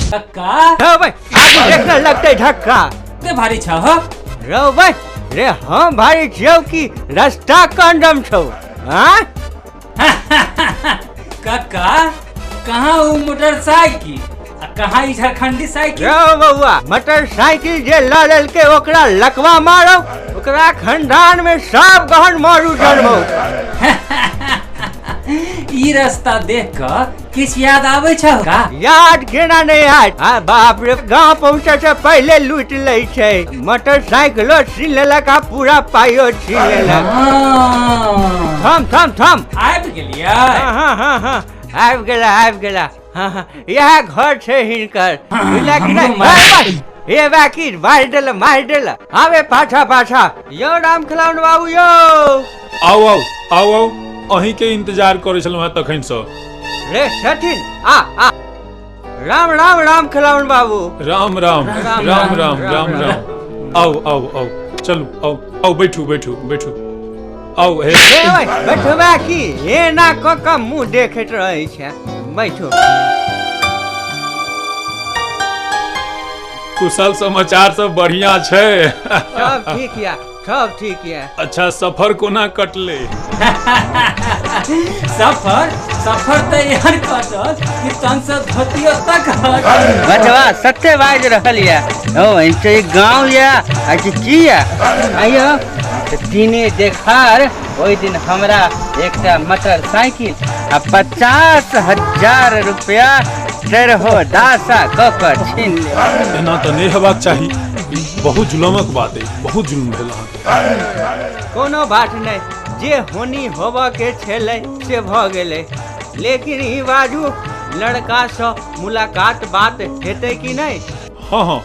कक्का रौ भाई आगू देखने लगते धक्का ते भारी छ हो रौ भाई रे हम भारी छियौ कि रास्ता कंडम छौ। हाँ कक्का कहाँ उ मोटरसाइकिल आ कहाँ ई झारखंडी साइकिल? रौ बउआ मोटरसाइकिल जे ल लेलकै ओकरा लकवा मारो, ओकरा खानदान में सब गहन मारू जन्मौ। ई रास्ता देख क किछ याद आबै छौ का? याद केना नहीं आयत? आ बाप रे, गांव पहुँचे से पहले लूट लै छै, मोटरसाइकिलो छीन लेलक आ पूरा पाइयो छीन लेलक। थम थम थम आबि गेलियै? हाँ हाँ हाँ आबि गेला आबि गेला। हाँ हाँ इएह घर छै हिनकर। बुझला कि नहि? ए बाकी मारि देल मारि देल। आबे पाछा पाछा यौ राम खिलावन बाबू यौ। आउ आउ आउ आउ, अहीं के इंतजार करै छलहुँ हेँ तखन सँ। रे छथिन आ आ राम राम राम खिलावन बाबू। राम राम राम राम राम राम राम। आउ आउ आउ चलू आउ आउ बैठू बैठू बैठू आउ। हे बैठबा की एना क क मुँह देखैत रहै छै, बैठू। कुशल समाचार सब बढ़िया छै? सब ठीक या, सब ठीक या। अच्छा सफर कोना कटले? सफर सफर त एहन कटल कि तन से धोतियो तक। बचवा सत्य बाजि रहल या। ओ ई गाँव या आ की या? आइयो दिने देखार ओहि दिन हमरा एकटा मोटरसाइकिल आ 50,000 रुपया हो दासा क क छीन ले। एना तऽ नहि हेबाक चाही, बहुत जुलमक बात अछि, बहुत जुल्म भेल अहाँके। कोनो बात नहि, जे होनी होबऽ के छलै से भऽ गेलै, लेकिन ई बाजू लड़का सँ मुलाकात बात हेतै कि नहि? हाँ हाँ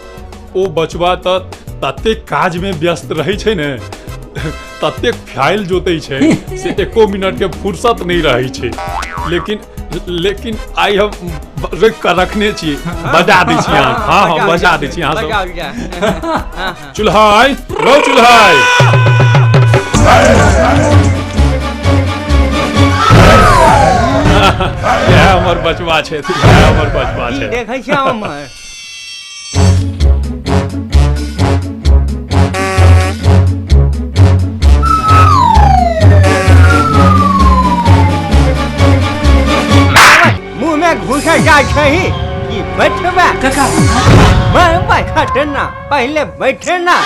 ओ बचवा तऽ ततेक काज में व्यस्त रहै छै ने, ततेक फाइल जोतै छै से एको मिनट के फुर्सत नहि रहै छै। लेकिन लेकिन आइ हम रोकि कऽ रखने छी, बजा दै छी अहाँ। हाँ हाँ बजा दै छी अहाँ सब। चुल्हाइ रौ चुल्हाइ। इएह हमर बचवा छै, इएह हमर बचवा छै। देखै छियै हमर घुसा जाइ छै कि बैठबा? काका बैठना पहले बैठना।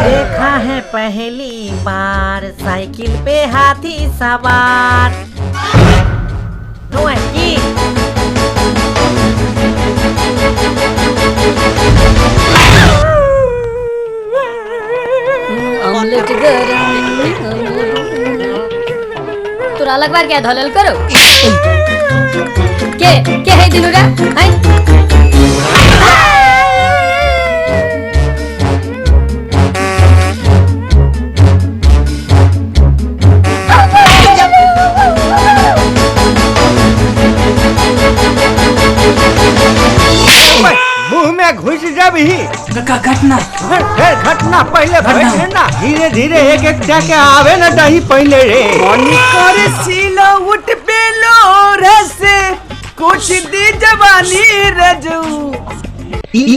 देखा है पहली बार साइकिल पे हाथी सवार। की ऑमलेट गरम तोरा अलग बार क्या धलल करो के है दिनुरा हैं? मुंह में घुस जब ही काका घटना फिर घटना पहले बैठना धीरे धीरे एक एक जाके आवे ना दही पहले रे। मन कर सीलो उठ पेलो रस कुछ दी जवानी रजू। ये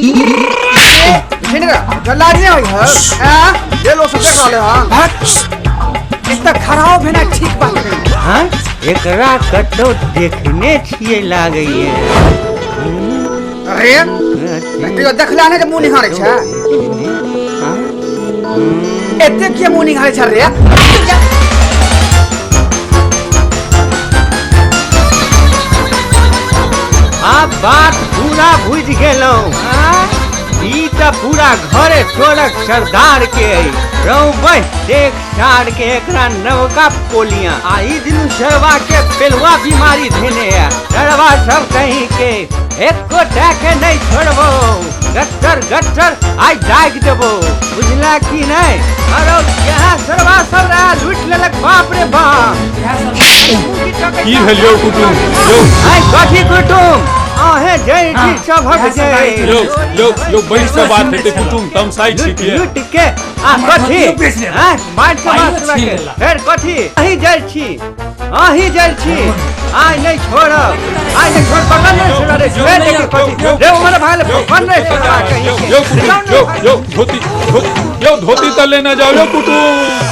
लोग सब देख रहे हैं इतना खराब है ना, ठीक बात नहीं। हाँ एकरा कतौ देखने छियै लागैए। अरे तू देखला ने मुंह निहारे छै, एते के मुंह निहारे छै रे? आब बात पूरा बुझि गेलहुँ। ई तऽ पूरा घरे चोरक सरदार के अइ। रौ बहि देख सार के एकरा नवका पोलियां आ ई दिनू सरवा के पेलुआ बीमारी धेने या। सरवा सब कहीं के एको टा के नहीं छोड़बो, गट्टर गट्टर आइ दागि देबो, बुझला कि नहीं? अरे यहाँ सरवा सब रहा लूटि लेलक, बाप रे बाप। की भेल यौ कुटुम? यौ आइ कथी कुटुम आहे जय जी सभक जय। यौ यौ यौ बैठ के बात हेतै कुटुम, तमसाइ छी के लूट के आ कथी हां मार के मार के फेर कथी अही जय छी। अहीं जाइ छी। आइ नहीं छोड़ब, आइ नहीं छोड़, पकड़ नहीं छोड़ा रे, छोड़ दे के कथी रे, उमर भाई पकड़ नहीं छोड़ा कहीं के। यो कुटुम, यो यो धोती धोती, यो धोती त लेना जाओ यो कुटुम।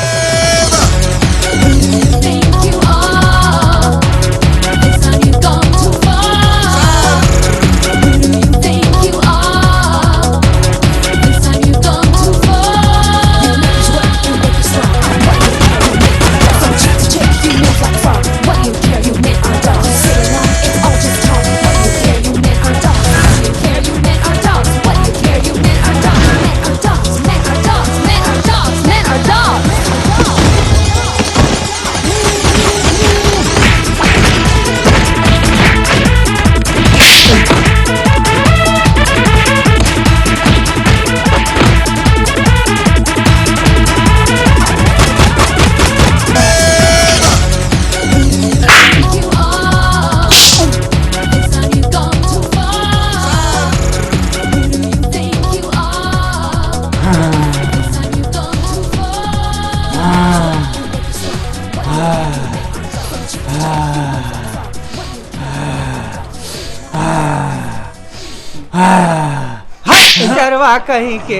कहीं के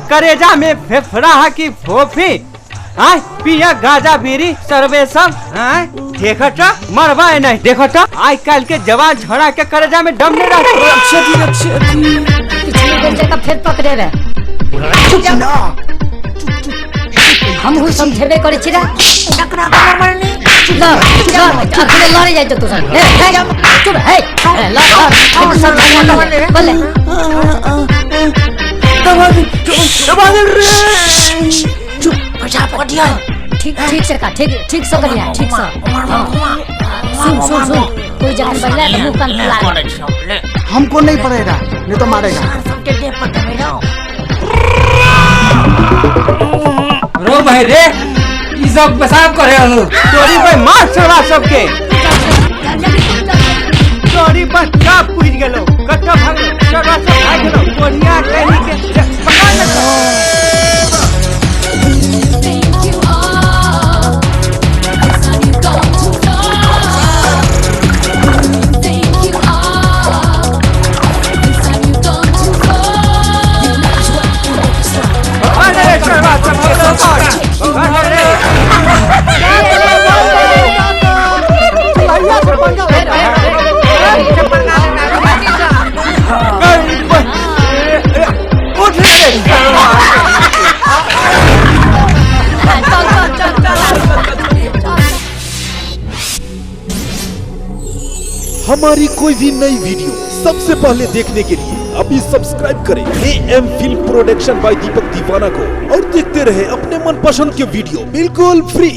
करेजा में फेफड़ा है कि फोफी, आय पिया गाजा बीड़ी सर्वे सब, आय देखत मरवा नहीं देखत, आय काल के जवान छोड़ा के करेजा में दम नहीं रहत। पिछली बेर जका फिर पकड़े रे, हम हु समझेबे करे छी रे, लड़ अखने लड़े जाय तो सब, हे चुप, हे लड़ सब बोले चुप, पैसा पकड़ दिया। ठीक ठीक से का, ठीक ठीक से करिया, ठीक से सुन सुन सुन, कोई जखन बजला तो मुंह कान फुला। हमको नहीं पड़ेगा, नहीं तो मारेगा। सबके देह पर दबेगा। रो भाई रे, ई सब पेशाब करे हो। तोरी भाई मार छोड़ा सबके, तोरी पर का पूछ गेलो, कट्टा भागलो, छोड़ा सब भाग गेलो, कोनिया कहीं के पकड़ ले। हमारी कोई भी नई वीडियो सबसे पहले देखने के लिए अभी सब्सक्राइब करें AM film production by Deepak Deewana को और देखते रहे अपने मनपसंद के वीडियो बिल्कुल फ्री।